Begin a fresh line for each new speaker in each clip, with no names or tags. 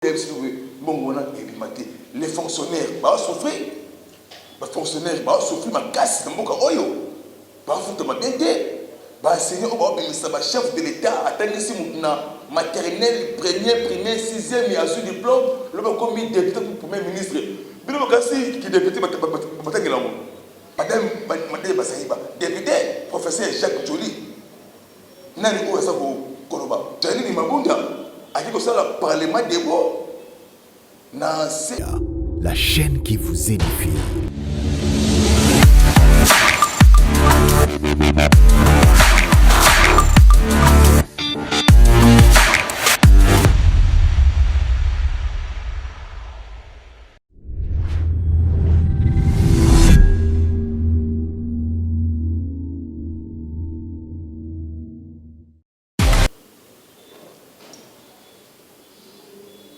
Biso boye mbongo wana ebima te. Les fonctionnaires ba souffrir, ba fonctionnaires ba souffrir makasi na mboka oyo, bafutama bien te. Ba enseignants oyo baobimisa ba chef de l'État, atangisi motu na maternelle, premier, primaire, sixième, azwi diplôme, lobi akomi député ou premier ministre. Bino bakasi ki député batangela yango. Madame Madele Basayiba, député, professeur Jacques Joly, Nani oyo aza koloba? Janine Mabunda ake kosala parlement debout na se.
La chaîne qui vous édifie.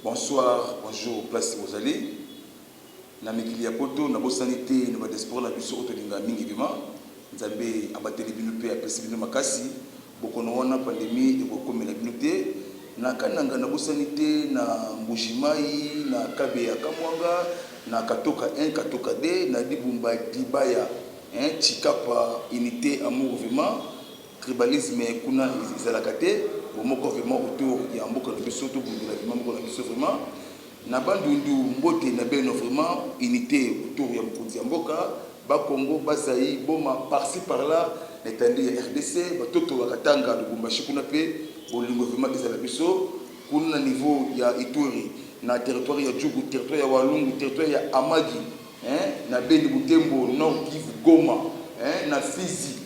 Bonsoir, bonjour, place bozali na mikili ya poto. Nabosani te na badiaspora na biso oyo tolinga mingi. Bima Nzambe abateli bino mpe apesi bino makasi. Bokono wana pandemie ekokomela bino te. Na Kananga nabosani te na Mbuji Mayi, na Kabeya Kamwanga, na Katoka 1, Katoka 2, na Dibumba Dibaya, hein, Tshikapa, unite amour vraiment, tribalisme kuna ezalaka te, bomoko vraiment autour ya mboka na biso, tobundela vraiment mboka na biso vraiment. Na Bandundu mbote na beno vraiment, unite autour ya mokonzi ya mboka, ba Congo, ba Zaïre, Boma, par ci par là na etandi ya rdc, batoto ba Katanga, Lubumbashi kuna pe bolingo vraiment ezala biso kuna na niveau ya Ituri, na territoire ya Djugu, territoire ya Walungu, territoire ya Amagi, hein, na Beni, Butembo, Nord Kivu, Goma, hein, na Fizi,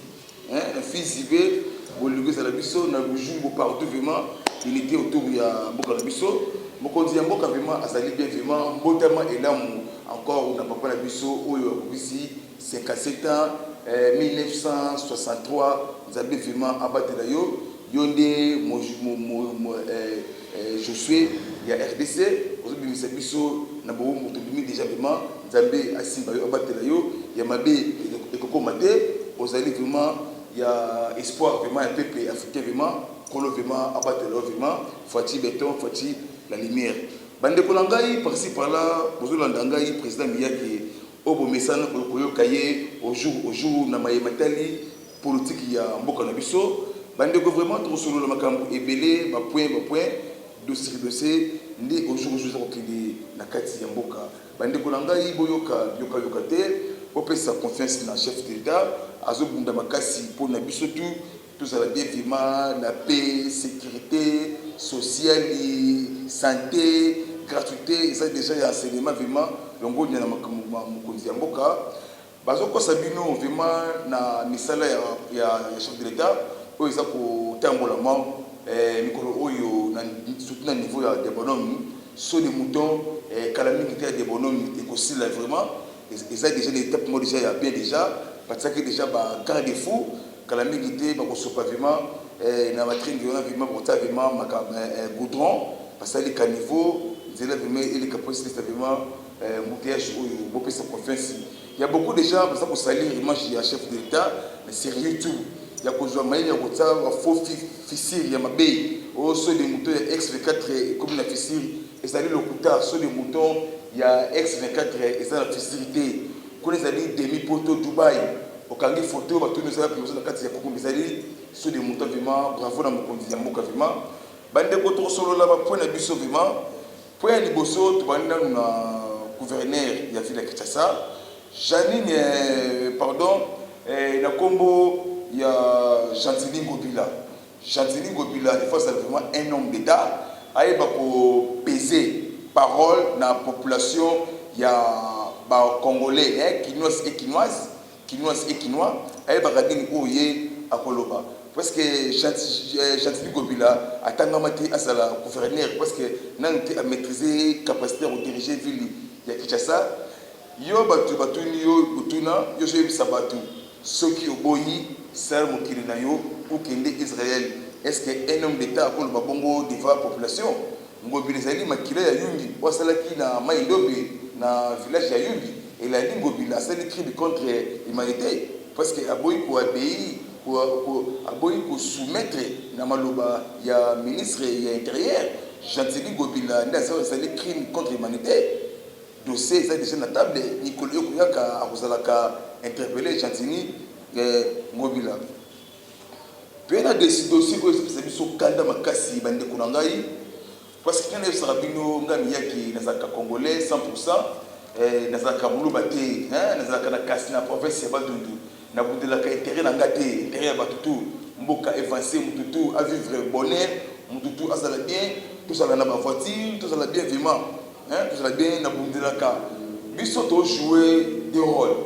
hein, na Fizi pe bolingo ezala biso na Bujumbo, partout vraiment unité autour ya mboka na biso. Mokonzi ya mboka vraiment azali bien vraiment. Mbotama elamu encore na papa na biso oyo akokisi 57 ans, eh, 1963. Nzambe vraiment abatela yo, yo nde eh, eh, Josué ya RDC, ozobimisa biso na bowumbu, tobimi déjà vraiment. Nzambe asimba yo, abatela yo, ya mabe ekokoma te. Ozali vraiment ya espoir vraiment ya peuple africain vraiment. Kolo vraiment abatela yo vraiment. Fatshi Beton, Fatshi la lumière. Bandeko na ngai par-ci par-là bozolanda ngai président Miyake oyo bomesana koyoka ye au jour au jour na maye matali politique ya mboka na biso. Bandeko, vraiment tokosolola makambo ebele, ba point ba point, dossier dossier nde au jour au jour eza kokende na kati ya mboka. Bandeko na ngai, boyoka biyokayoka te, bopesa confiance na chef de l'État, azobunda makasi mpo na biso tu tozala bien vraiment na paix, sécurité sociale, santé, gratuité eza déjà ya enseignement vraiment. Longonya na mokonzi ya mboka. Bazokosa bino vraiment na misala ya chef de l'État oyo eza kotambola mwa mikolo oyo, surtout na niveau ya Debonhomme, saut de mouton. Kala mingi te ya Debonhomme ekosila vraiment. Eza déjà na étape moko déjà ya bien, déjà batiaki déjà ba garde fou. Kala mingi te bakosopa vraiment na batringi wana vraiment, bakotia vraiment goudron, basali caniveau, nzela vraiment eleka po esilisa vraiment embouteillage oyo. Bopesa confiance. Ya beaucoup déjà baza kosalir image ya chef de l'État na sur YouTube, ya kozwa mayele ya kotia bafaux fissure ya mabe oyo saut de mouton ya X24 ekomi na fissure. Ezali lokuta. Saut de mouton ya X24 eza na fissure te. Kuna ezali demi poto Dubai, okangi photo, batuni osala promotion na kati ya kukumba, ezali saut de mouton vraiment. Bravo na mokonzi ya mboka vraiment. Bandeko, tokosolola bapoint na biso vraiment. Point ya liboso, tobandi nanu na gouverneur ya ville ya Kinshasa, Janine, pardon, na nkombo ya Gentiny Ngobila. Gentiny Ngobila, il faut azala vraiment un homme d'État, ayeba kopese parole na population ya bacongolais, hein, kinoise et kinoise, kinoise et kinois, ayebaka nini oyo ye akoloba, parce que Gentiny Ngobila atangama te azala gouverneur, parce que nanu te amaîtrise capacité ya kodirige ville ya Kinshasa. Yo bato batuni yo kotuna yo, ozoyebisa bato soki oboyi, sala mokili na yo, okende Israël. Est ce que un homme d'État akoloba bongo devant population? Ngobila ezali makila ya Yumbi oyo asalaki na Mai Ndombe na village ya Yumbi. Elandi Ngobila asali crime contre humanité, parce que aboyi koobéir, aboyi kosoumettre na maloba ya ministre ya intérieur. Gentiny Ngobila nde aza ezali crime contre humanité. Dossier eza dejà na table, mikolo ekoyaka akozalaka interpelle Gentiny Ngobila. Pe na dossier oyo ezopesa biso kanda makasi ba ndeko na ngai, parce que ngai nayebisaka bino ngai Miyake nazalaka congolais 100%, nazalaka muluba te, nazalaka na kasi na province ya Bandundu, nabundelaka interet na ngai te, interet ya batu tout, mboka evance, mutu tout a vivre bonheur, mutu tout azala bien, tozala na ba voiture, tozala bien vraiment, tozala bien, nabundelaka biso to jouer deux rôles,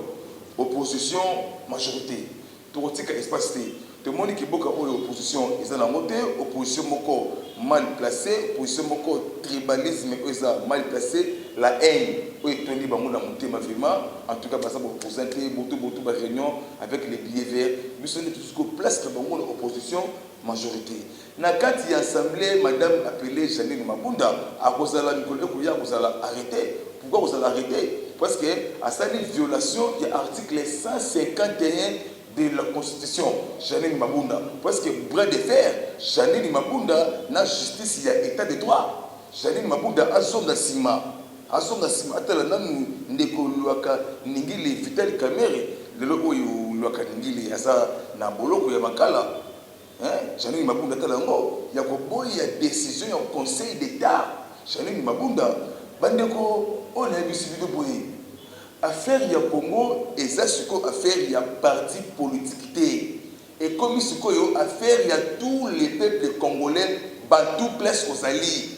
opposition majorite. Tokotika espace te. Tomoni ke boka oyo opposition eza nango te, opposition moko mal place, opposition moko tribalisme oyo eza mal place, la haine oyo etondi bango na motema vraiment, en tout cas baza ba opposants te, butu butu ba reunion avec les billets verts, biso nde tozwi ko place na bango na opposition majorite. Na kati ya assemblee madame appele Jeanine Mabunda akozala mikolo ekoya akozala arrete, pourquoi akozala arrete? Parce que asali violation ya article 151 de la constitution Jeanine Mabunda parce que bras de fer Jeanine Mabunda na justice ya etat de droit Jeanine Mabunda azonga sima azonga sima atala nanu ndeko Luaka Ningili Vital Kamerhe lelo oyo Luaka Ningili aza na boloko ya Makala. Hein Jeanine Mabunda tala yango ya koboya decision ya conseil d'etat Jeanine Mabunda bandeko oyo nayebisi bino boye affaire ya Congo eza sikoyo affaire ya parti politique te ekomi sikoyo affaire ya tous les peuples congolais bantu place ozali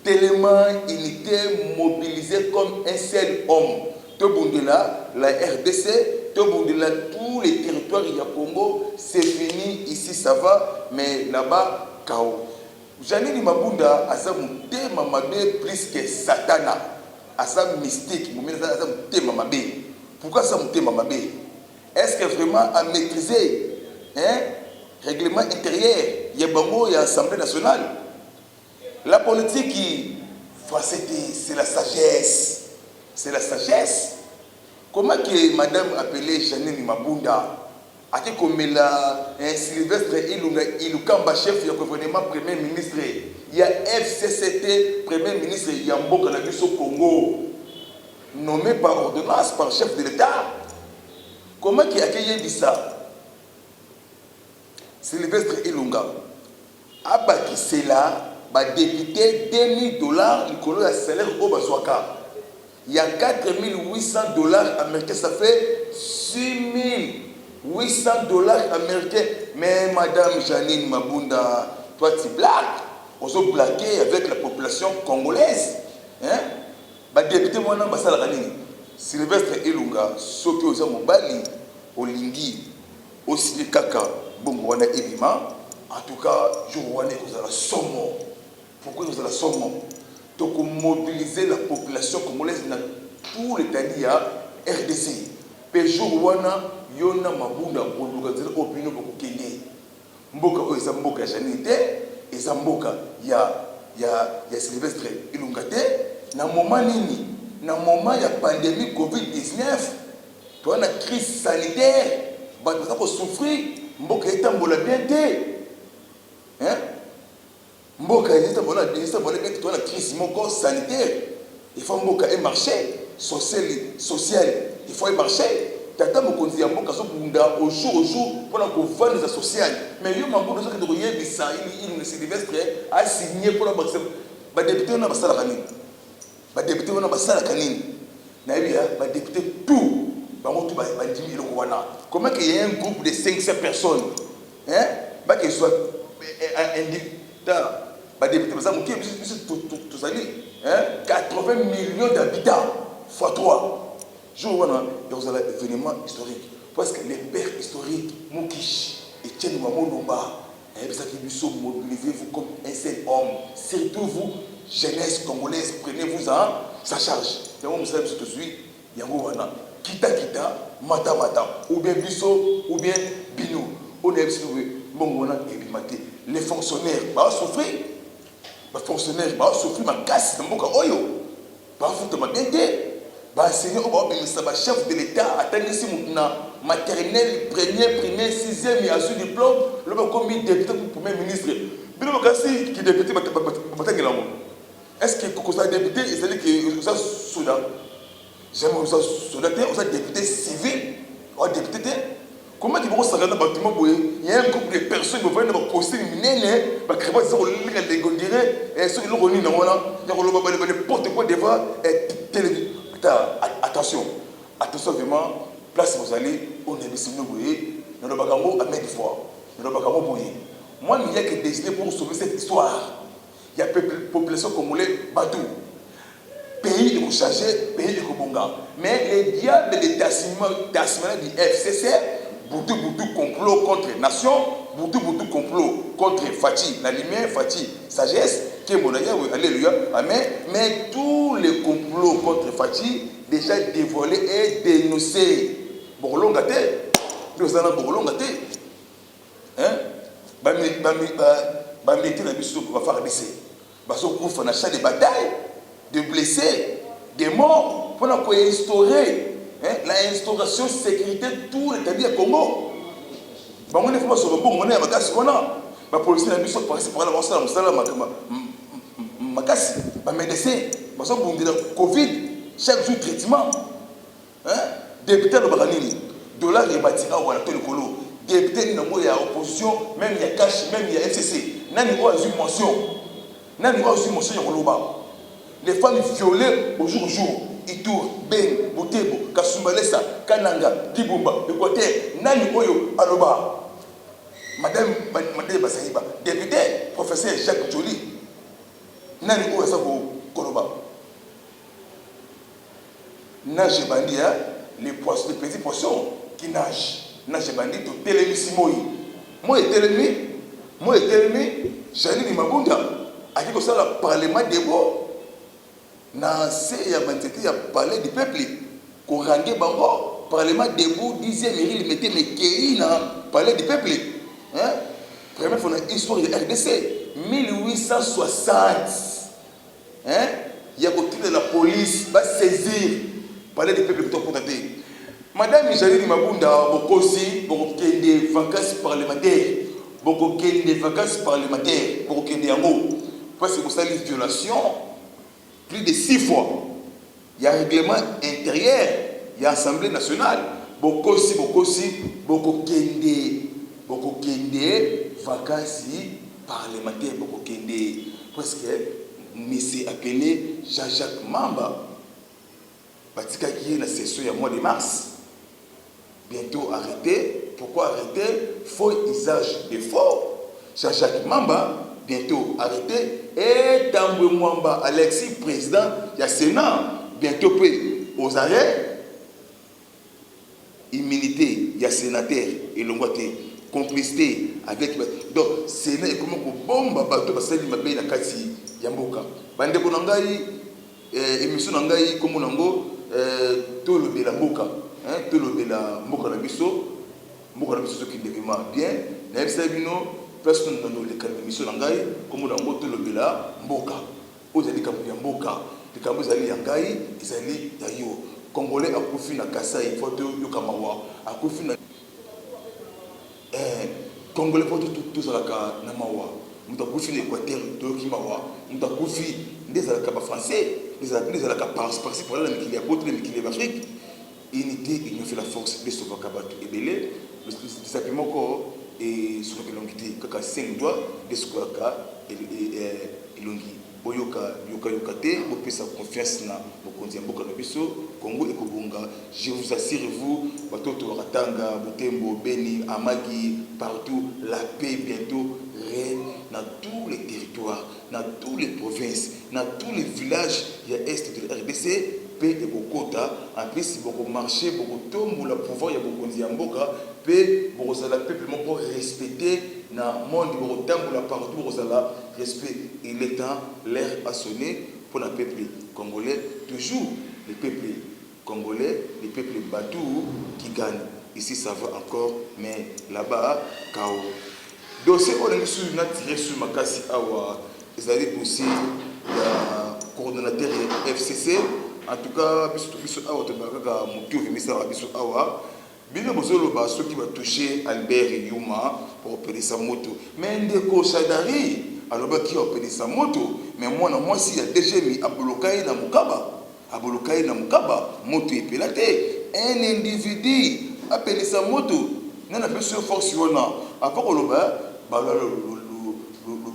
Telema unite mobilise comme un seul homme tobundela la rdc tobundela tout les territoires ya Congo c'est fini ici ça va mais là bas chaos Jeanine Mabunda aza motema mabe plus que satana aza mystique momene aza motema mabe pourquoi aza motema mabe est ce que vraiment a maitriser hein règlement intérieur ya bango ya assemblée nationale? La politique français te c'est la sagesse c'est la sagesse comment que madame appelée Jeanine Mabunda ake komela eh, Sylvestre Ilunga Ilukamba chef ya gouvernement premier ministre ya FCCT premier ministre ya mboka na biso Congo nommé par ordonnance par chef de l'État comment que ake yebisa Sylvestre Ilunga abakisela ba deputes 2000 dollars likolo ya salaire oyo bazwaka ya 4800 dollars americains, ça fait 6800 dollars americains. Mais madame Jeanine Mabunda, toi tu blagues, ozo blaguer avec la population congolaise, hein? Ba deputes wana basalaka nini? Sylvestre Ilunga, soki oza mobali olingi O signer kaka mbongo wana ebima en tout cas jour wana ekozala somo pourquoi ekozala somo toko mobiliser la population congolaise na tout l'etendue ya rdc pe jour wana yo na mabunda boluka nzela oyo bino bokokende mboka oyo eza mboka ya Jeanine te eza mboka ya ya ya Sylvestre Ilunga te na moment nini na moment ya pandemie covid 19 Toza na crise sanitaire, batu baza ko souffrir, mboka etambola bien te hein, mboka etambola etambola bien te, toza na crise moko sanitaire, il faut mboka e marcher, social social il faut e marcher. Tata mokonzi ya mboka azobunda au jour au jour pona kovandisa social, mais yo Mabunda ozokende koyebisa Ilunga Sylvestre a signer pona bakisa ba deputes wana basalaka nini? Ba deputes wana basalaka nini? Nayebi ya ba deputes tout bango tout bandimi eloko wana. Comment qu'il y a un groupe de 500 personnes hein bake zwa indi ta ba deputes baza moke biso biso tozali hein 80 millions d'habitants fois 3 jour wana ekozala événement historique parce que les pères historiques Mukishi Etienne Wamolumba Ayebisaki biso mobilisez vous comme un seul homme surtout vous jeunesse congolaise prenez vous en sa charge yango mosala biso tozui yango wana kita kita mata mata ou bien biso ou bien bino oyo nayebisi bino boye mbongo wana ebima te les fonctionnaires ba souffrir ba fonctionnaires ba souffrir makasi na mboka oyo Bafutama bien te ba enseignants oyo baobimisa ba chef de l'etat atangisi mutu na maternelle premier primaire sixième azui diplome lobi akomi depute ou premier ministre. Bino makasi ki député batangela yango. Est ce que kozala député ezali ke oza soda? Jamais, oza soda te, oza député civil, oza député te. Comment ki bokosaka na bato mo boye? Ya un groupe de personnes bovandi na bacostume minene, bacravate eza kolenga lenga, on dirait soki eloko nini yango wana ya koloba ba n'importe quoi devant télévision. Attention, attention vraiment, place bozali oyo nayebisi bino boye, nalobaka yango à maintes fois, nalobaka yango boye: moi miyaki décidé pour sauver cette histoire ya population congolais, bato, pays ekochange, pays ekobonga. Mais les diables de Tasmanie du FCC, butu butu complot contre nation, butu butu complot contre Fatshi la lumière, Fatshi sagesse, kembo na Yawe, alléluia, amen. Mais tous les complots contre Fatshi déjà dévoilés et dénoncés, bokolonga te. Nde oza na bokolonga te. Bamilitaire na biso, baFARDC, bazokufa na champ de bataille, de blessés, des morts, mpona koinstaurer la instauration sécurité tout l'établi ya Congo. Bango nde fo basoka mbongo wana ya makasi wana. Bapolisier na biso par-ci par-là basala mosala makasi, bamédecin bazobundela Covid, chaque jour traitement. Député alobaka nini? Dollar ebati awa na to likolo. Député nini yango ya opposition, même ya CACH, même ya FCC, nani oyo azwi mention? Nani oyo azwi mention ya koloba les femmes violées au jour au jour, Ituri, Beni, Butembo, Kasumbalesa, Kananga, Dibumba, Équateur? Nani oyo aloba? Madame, madame Basayiba, député professeur Jacques Joli, nani oyo aza koloba? Nage ebandi, les poissons, les petits poissons qui nagent, nage ebandi. Totelemisi moi, moi etelemi, moi etelemi. Janine Mabunda aki kosala parlement debout na se ya banzete ya Palais du Peuple, korange bango parlement debout, 10e rue Limete, mekei na Palais du Peuple, hein? Première fois na histoire ya RDC 1860, hein? Ya kotinda police basaisir Palais du Peuple, tokota te. Madame Janine Mabunda, bokosi, bokokende vacances parlementaire, bokokende vacances parlementaire, bokokende yango parce que bosali violation plus de six fois ya règlement intérieur ya Assemblée nationale. Bokosi, bokosi, bokokende, bokokende vacances parlementaire, bokokende presque. Monsieur appelé Jean-Jacques Mamba, batikaki ye na session ya mois de mars, bientôt arrêté. Pourquoi arrêté? Faux, usage de faux. Jean-Jacques Mamba bientôt arrêté. Et Tambwe Mwamba Alexis, président ya Sénat, bientôt mpe aux arrêts. Immunité ya sénateur elongwa te, complicité avec. Donc Sénat ekomi kobomba bato basali mabe na kati ya mboka. Bandeko na ngai, émission na ngai kombo nango Tolobela mboka, tolobela mboka na biso. Mboka na biso ezokende vraiment bien. Nayebisa bino place noleka na émission na ngai kombo nango Tolobela mboka. Oyo ezali likambo ya mboka, likambo ezali ya ngai, ezali ya yo. Congolais akufi na Kasai, fo toyoka mawa. Akufi na Congolais, fo tozalaka na mawa. Moto akufi na Équateur, toyoki mawa. Moto akufi nde ezalaka bafrançais, nde ezalaka par-ci par-là na mikili ya poto, na mikili ya Afrique. Unité, union fait la force nde esovaka bato ebele. Lisapi moko esukaka elongi te, kaka 5 doigts nde esukaka elongi. Boyoka yokayoka te, bopesa confiance na mokonzi ya mboka na biso. Congo ekobonga, je vous assure, vous bato towakatanga, Butembo, Beni, Amagi, partout, la paix bientôt règne na tous les territoires, na tous les provinces, na tous les villages ya est de la RDC. Mpe ekokota. En plus bokomarche, bokotombola pouvoir ya bokonzi ya mboka, mpe bokozala peuple moko respecté na monde. Bokotambola partout, bokozala respect. Il est temps, l'heure a sonné pour le peuple congolais. Toujours le peuple congolais, le peuple batou qui gagne. Ici ça va encore, mais là-bas kao. Dossier oyo ndenge susu natire sur makasi awa ezali dossier ya coordonnateur ya FCC. En tout cas biso awa tobaka kaka motu ovimisalaka biso awa. Bino bozoloba soki ba touche Albert Yuma bakopelisa moto mais ndeko Shadary alobaki akopelisa moto mais mwana mwasi ya DGMI aboloka ye na mokaba aboloka ye na mokaba moto epela te un individu apelisa moto nani apesi yo force wana avant koloba balola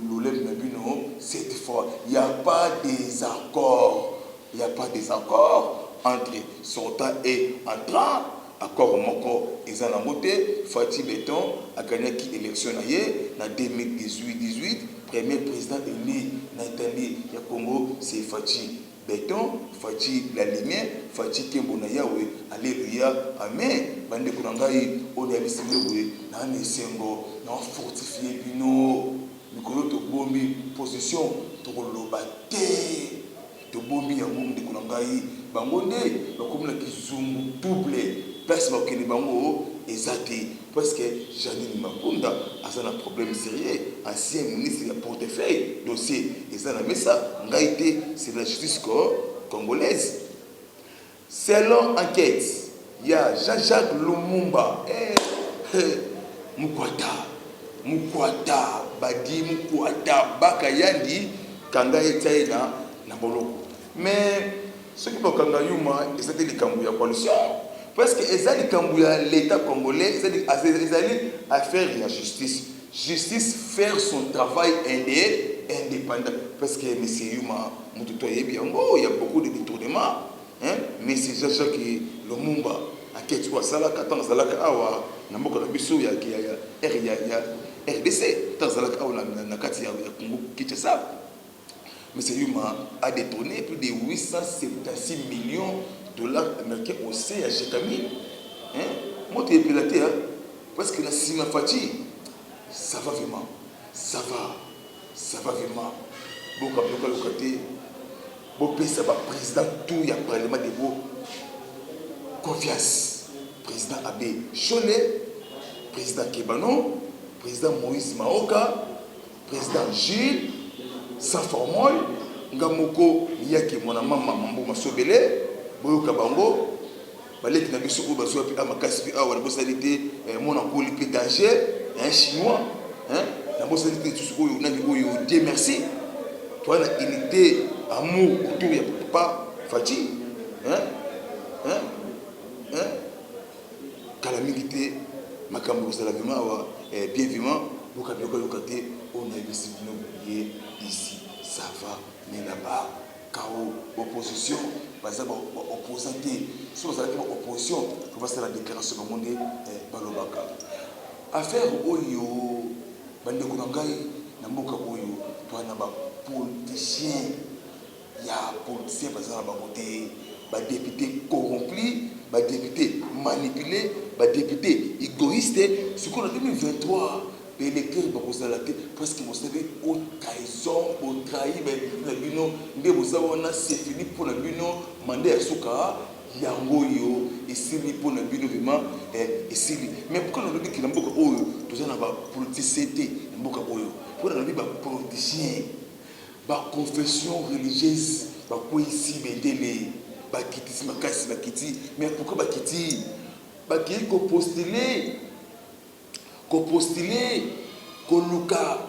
lolemo na bino cette fois il ya pas des accords. Il n'y a pas des accords entre sortant et entrant. Accord moko eza nango te. Fatshi Beton a gagnaki élection na ye na 2018 18 premier président élu na etandi ya Congo c'est Fatshi Beton, Fatshi la lumière, Fatshi kembo na Yahweh, alléluia, amen. Bandeko na ngai oyo nayebisi bino boye na na esengo na fortifier bino mikolo tobombi position tokoloba te. Tobombi yango ndeko na ngai bango nde bakomi na kizungu double place bakokende bango eza te parce que Jeanine Makunda aza na problème sérieux ancien ministre ya portefeuille dossier eza na mesa ngai te c'est la justice congolaise selon enquête ya Jean-Jacques Lumumba eh, eh, Mukwata Mukwata Badi Mukwata Baka Yandi kanga ye tia ye na, na boloko mais soki bakanga Yuma eza te likambo ya coalition parce que eza likambo ya l'état congolais ezali, ezali affaire ya justice. Justice faire son travail inde indépendant parce que monsieur Yuma moto to ayebi yango ya beaucoup de détournement hein monsieur Jean-Jacques Lumumba enquête oyo asalaka ntango azalaka awa na mboka na biso ya, ya, ya, ya, ya RDC ntango azalaka awa na, na, na kati ya, ya Congo Kinshasa. Monsieur Yuma a détourné plus de 876 millions de dollars américains au sein ya Gécamines hein moto epela te hein parce que na nsima Fatshi ça va vraiment, ça va, ça va vraiment. Boka boka yoka te bopesa ba président tout ya parlement debout confiance président Abbé Chole, président Kebano, président Moïse Maoka, président Jules sans formol nga moko yaki mwana mama mambo masobele boyoka bango baleki na biso oyo bazwa mpe makasi mpe awa nabosani te mwana nkoli mpe danger un chinois nabosani te lisusu oyo nani oyo Dieu merci toza na unité amour autour ya papa Fatshi hein? Hein? Hein? Kala mingi te makambo kozala vraiment awa bien vraiment boka biloko yoka te oyo nayebisi bino ye ici ça va mais là-bas kao opposition baza baopposant te so bazalaki ba opposition po basala déclaration bango nde balobaka affaire oyo. Bandeko na ngai na mboka oyo toza na bapoliticien ya politicien baza na bango te badéputé corrompu, badéputé manipulé, badéputé égoïste. Sikoyo na 2023 baélecteur bakozala te parce que bosali haute trahison, botrahi badéputé na bino nde boza wana. C'est fini mpo na bino, mandat ya suka yango oyo esili mpo na bino vraiment esili. Mais pourquoi nalobi ke na mboka oyo toza na bapoliticien te? Na mboka oyo mpo nalobi bapoliticien baconfession religieuse bakweyisi bendele, bakitisi makasi bakiti. Mais pourquoi bakiti? Bakei kopostuler, kopostuler, koluka,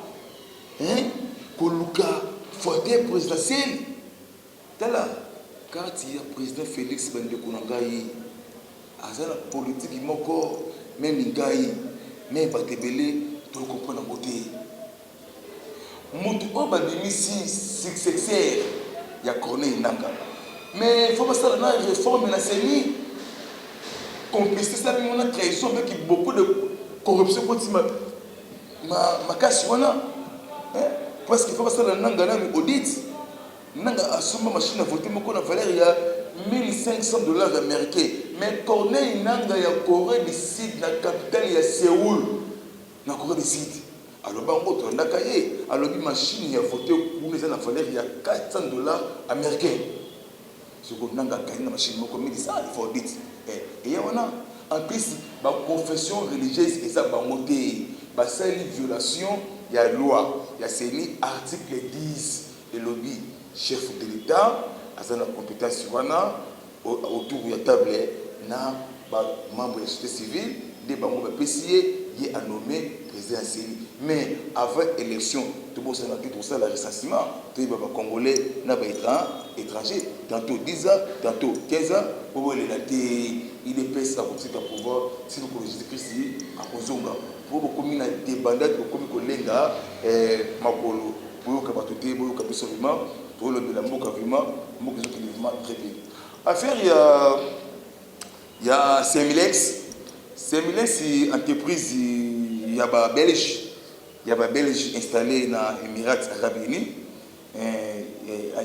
hein? Koluka fauteuil présidentiel. Tala carte ya président Félix. Bandeko na ngai, aza na politiki moko même ngai me bato ebele tocomprendre yango te. Motu oyo babimisi successeur ya Corneille Nanga, mais faut basala na réforme na CENI. Complicité esalami wana, trahison avec beaucoup de corruption koti makasi wana, parce que faut basala Nanga nani audit. Nanga asomba machine à voter moko na valeur ya 1500 $ américain, mais Corneille Nanga ya Corée du Sud, na capitale ya Séoul na Corée du Sud, aloba yango tolandaka ye, alobi machine ya vote kuna eza na valeur ya 400 $ américain. Soko Nanga akangi na machine moko 1100, il faut audit eya wana. En plus baconfession religieuse eza bango te basali violation ya loi ya CENI. Article 10 elobi chef de l'État aza na compétence wana autour ya table na Ba membres ya société civile nde bango bapesi ye, ye a nomme president ya CENI. Mais avant election tobosana te tokosala recensement toyeba ba congolais na ba etrangers tantot 10 ans tantot 15 ans po bolela te udps akotika pouvoir ti mokolo Jesus Christ akozonga po bokomi na debandade bokomi kolenga makolo boyoka bato te boyoka biso vraiment tolobela mboka vraiment mboka ezokende vraiment très bien affaire ya ya Semilex. Semilex entreprise ya ba belge ya ba belge installé na Emirats Arabes Unis,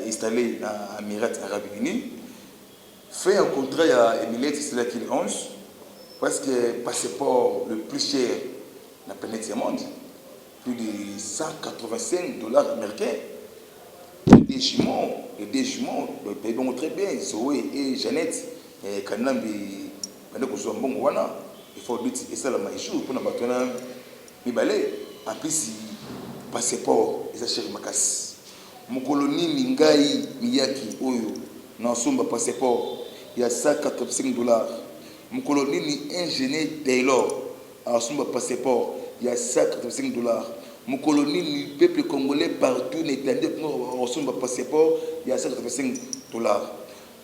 installé na Emirats Arabes Unis. Fin ya contrat ya Emilex esilaki le 11 parce que passeport le plus cher na planète ya monde, plus de 185 dollars américains. Les deux jumeaux, les deux jumeaux, bayebi bango très bien, Zoé et Jeannette eh, Kanambi bande kozwa mbongo wana, il faut audit esalama jour mpona bato wana mibale. En plus passeport eza cher makasi. Mokolo nini ngai miyaki oyo nasomba passeport ya 185 dollars? Mokolo nini ingénieur Taylor asomba passeport ya 185 dollars? Mokolo nini peuple congolais partout na étendue asomba passeport ya 185 dollars?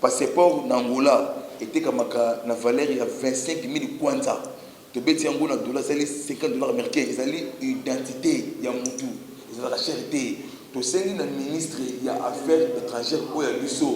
Passeport na Angola etekamaka na valeur ya 25 000 kwanza. Tobeti yango na dollar, ezali 50 dollars américain. Ezali identité ya mutu, ezalaka cher te. Tosengi na ministre ya affaires étrangères oyo ya biso,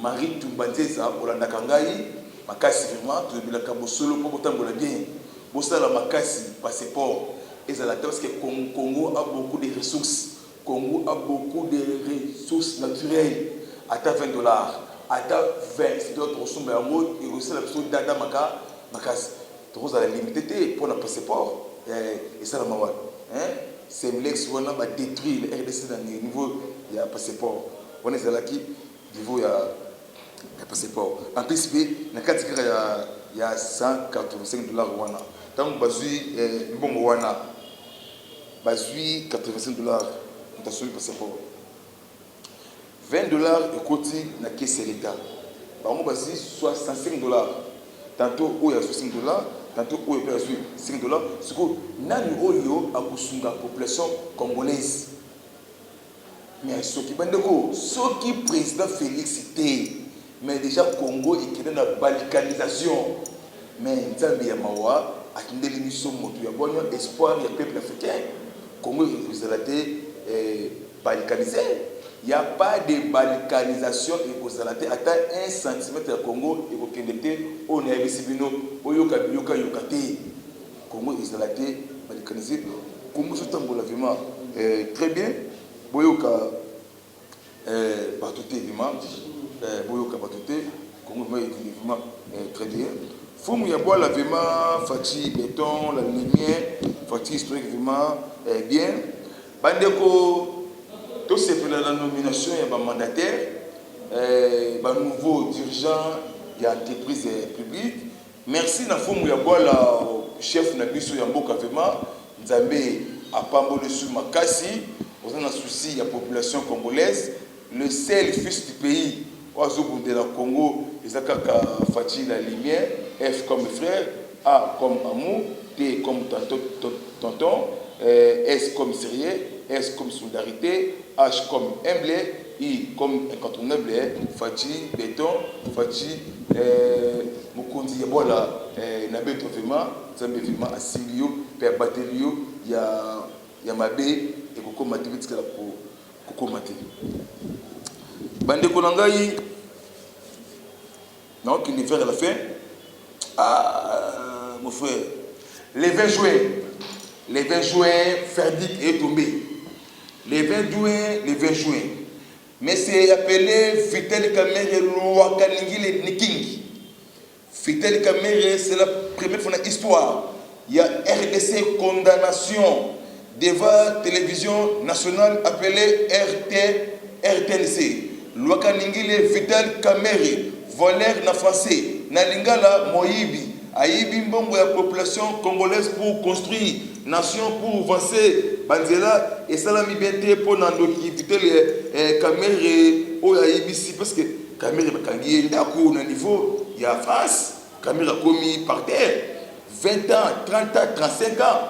Marie Tumba Nzeza, olandaka ngai makasi vraiment, tolobelaka bosolo mpo botambola bien. Bosala makasi passeport ezala te, parce que Congo a beaucoup de ressources. Congo a beaucoup de ressources naturelles. Ata 20 dollars, ata 20 dollars, tokosomba yango, ekosala biso dada maka makasi. Tokozala limité te mpona passeport esalama wapi? Semlex wana badétruire le RDC na niveau ya passeport wana, ezalaki niveau ya passeport. En plus mpe na kati kaka ya 185 dollars wana, ntango bazwi mbongo wana, bazwi 85 dollars, moto asombi passeport, 20 dollars ekoti na caisse ya l'État. Bango bazwi 65 dollars, tantôt oyo azwi 5 dollars, tantôt oyo mpe azwi 5 dollars. Sikoyo nani oyo akosunga population congolaise? Mais soki bandeko, soki président Félix te, mais déjà Congo ekende na balkanisation. Mais Nzambe ya mawa atindeli biso moto ya bwanya, espoir ya peuple africain. Congo ekozala te balkanisé, y a pas de balkanisation, ekozala te. Ata 1 centimètre ya Congo ekokende te. Oyo nayebisi bino, boyoka biyoka yoka te. Congo ezala te balkanisé. Congo ezotambola vraiment très bien. Boyoka bato te vraiment, boyoka bato te. Congo vraiment ekende vraiment très bien. Fumu ya bwala vraiment, Fatshi béton, la lumière, Fatshi historique vraiment bien. Bandeko, tosepela na nomination ya bamandataire, banouveau dirigeant ya entreprise publique. Merci na fumu ya bwala, chef na biso ya mboka. Vraiment Nzambe apamboli su makasi. Oza na souci ya population congolaise. Le seul fils du pays oyo azobundela Congo eza kaka Fatshi la lumière. F comme frère, A comme amour, T comme tonton, tonton, S comme sérieux, S comme solidarité, H comme humble, I comme incontournable. Fatshi béton, Fatshi mokonzi ya bwala na beto. Vraiment Nzambe vraiment asimbi yo mpe abateli yo. Ya mabe ekokóma te, betikala kokóma te. Bandeko na ngai, naokende vers la fin. Ah, mon frère, le 20 juin, le 20 juin, verdict est tombé le 20 juin. Le 20 juin, mais c'est appelé Vital Kamerhe Lwakaningile Niking. Vital Kamerhe, c'est la première fois dans l'histoire il y a RDC condamnation devant télévision nationale appelée RT, RTNC. Lwakaningile Vital Kamerhe, voleur na français, na lingala moyibi, ayibi mbongo ya population congolaise pour construire nation, pour avancer. Banzela esalami bien te mpo na ndoki Vital Kamerhe oyo ayibisi, parce que Kamerhe bakangi ye ndako na niveau ya France. Kamerhe akomi par terre 20 ans, 30 ans, 35 ans.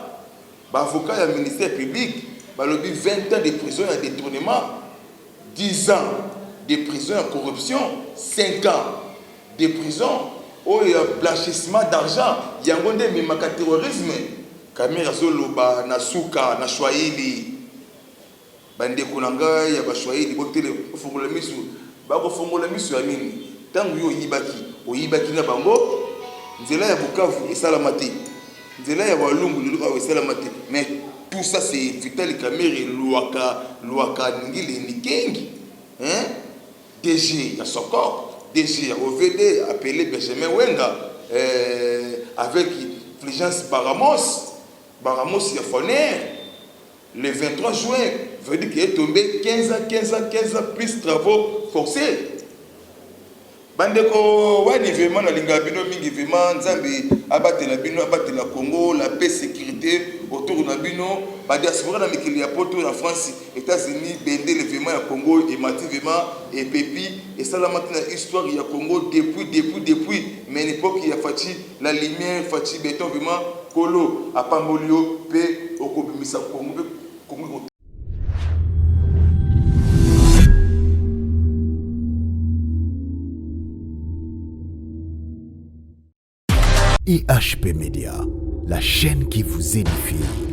Ba avocats ya ministère public balobi 20 ans de prison ya détournement, 10 ans de prison ya corruption, 5 ans de prison oyo ya blanchissement d'argent. Yango nde ememaka terrorisme. Kamerhe azoloba na suka na Swahili. Bandeko na ngai ya Baswahili, botele, bofongola miso. Bakofongola miso ya nini? Ntango yo oyibaki, oyibaki na bango. Nzela ya Bukavu esalama te, nzela ya Walungu lelo awa esalama te. Mais tout ça, c'est Vital Kamerhe Lwaka Lwaka Ningile Nikengi, hein? DG ya Sokok, DG ya OVD, appelé Benjamin Wenga, avec Fulgence Baramos, Baramos ya Foner. Le 23 juin, veut dire qu'il est tombé 15 ans, 15 ans, 15 ans, plus travaux forcés. Bandeko wani, vraiment nalingaka bino mingi. Vraiment, Nzambe abatela bino, abatela Congo, la paix, sécurité autour na bino. Badiaspora na mikili ya Poto, na France, États-Unis, bendele vraiment ya Congo emati, vraiment epepi. Esalamaki na histoire ya Congo depuis, depuis, depuis, mais l'époque ya Fatshi la lumière, Fatshi Béton. Vraiment, Kolo apamboli yo mpe okobimisa Congo mpe Congo.
IHP Media, la chaîne qui vous édifie.